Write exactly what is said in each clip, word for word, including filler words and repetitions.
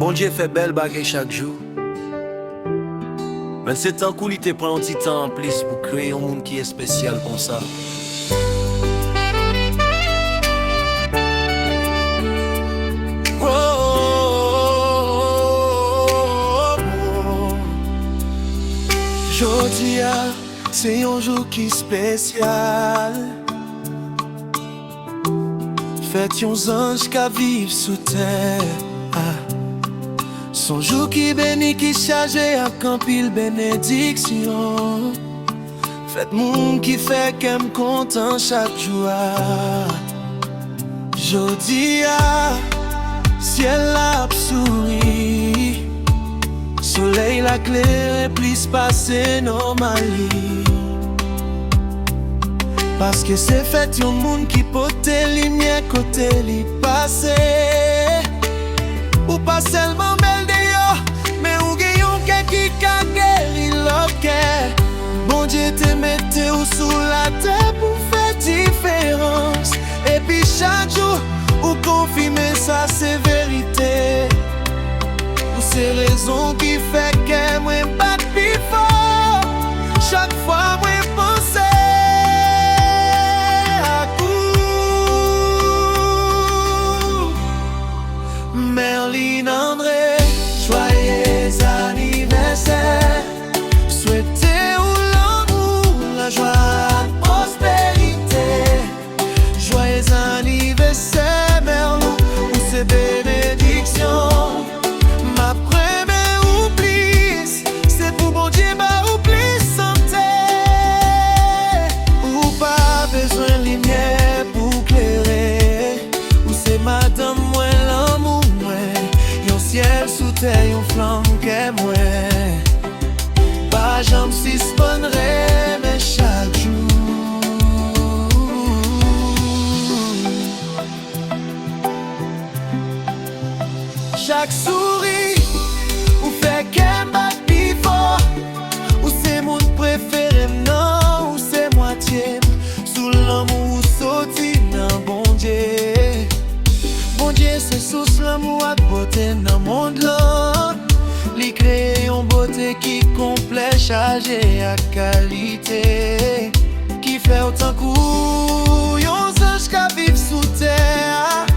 Bondye fè bèl bagay chak jou. Men se tankou li te pran yon ti tan anplis pou kreye yon moun ki espesyal konsa. Jodi a, se yon jou ki espesyal. Fèt yon zanj ka viv sou tè a. Se yon jou ki beni, ki chaje ak anpil benediksyon. Fèt moun ki fè kè m kontan chak jou a. Jodi a, syèl la ap souri. Solèy la klere plis pase nòmal li. Paske se fèt yon moun ki pote limyè kote li pase. Ou pa sèlman bèl deyò, men ou gen yon kè ki ka geri lòt kè. Bondye te mete w sou latè pou fè diferans. Epi chak jou, ou konfime sa se verite. Ou se rezon ki fè kè mwen bat pi fò. Chak fwa mwen panse ak ou. Merlin André, jwayez anivèsè. Swete ou lanmou, lajwa ak pwosperite. Jwayez anivèsè, Merlou, ou se benediksyon. M ap renmen ou plis, se pou Bondye ba ou plis sante. Ou pa bezwen limyè pou klere. Ou se madanm mwen, lanmou mwen, yon syèl sou tè, yon flanm kè mwen. Pa janm sispann renmen chak jou. Chak souri, ou fè kè m bat pi fò. Ou se moun prefere m nan, ou se mwatye m. Sous lanmou ou soti nan Bondye. Bondye se sous lanmou ak bote nan mond lan. Li kreye yon bote ki konplè, chaje ak kalite, ki fè w tankou yon zanj ka viv sou tè a.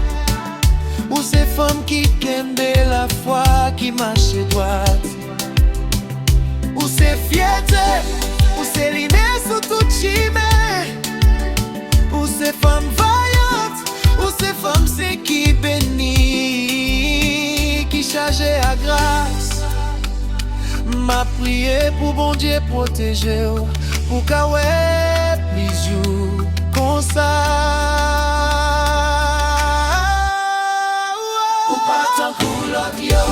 Ou se fanm ki kenbe lafwa, ki mache dwat. Ou se fyète, ou se limyè sou tout chimen. Ou se fanm vayant, ou se fanm sen ki beni, ki chaje ak gras. M ap priye pou Bondye pwoteje w, pou w ka wè plis jou konsa. Ou pa tankou lòt yo.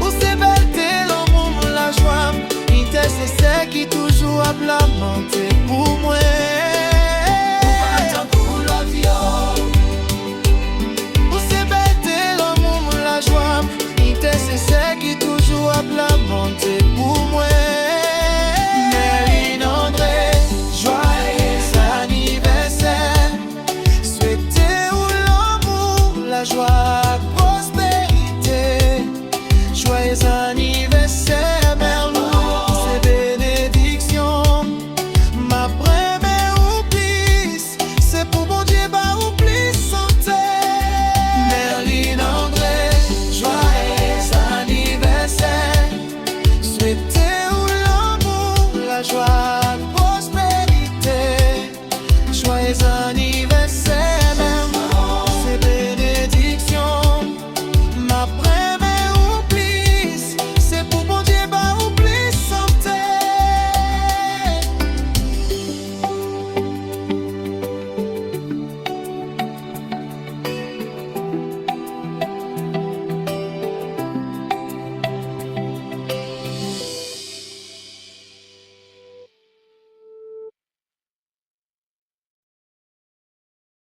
Ou se bèlte lanmou m, lajwa m, entèsesè ki toujou ap lamante pou mwen. Ou pa tankou lòt yo. Ou se bèlte lanmou m, lajwa m, entèsesè ki toujou ap lamante pou mwen. Merlin André, jwayez anivèsè. Swete ou lanmou, lajwa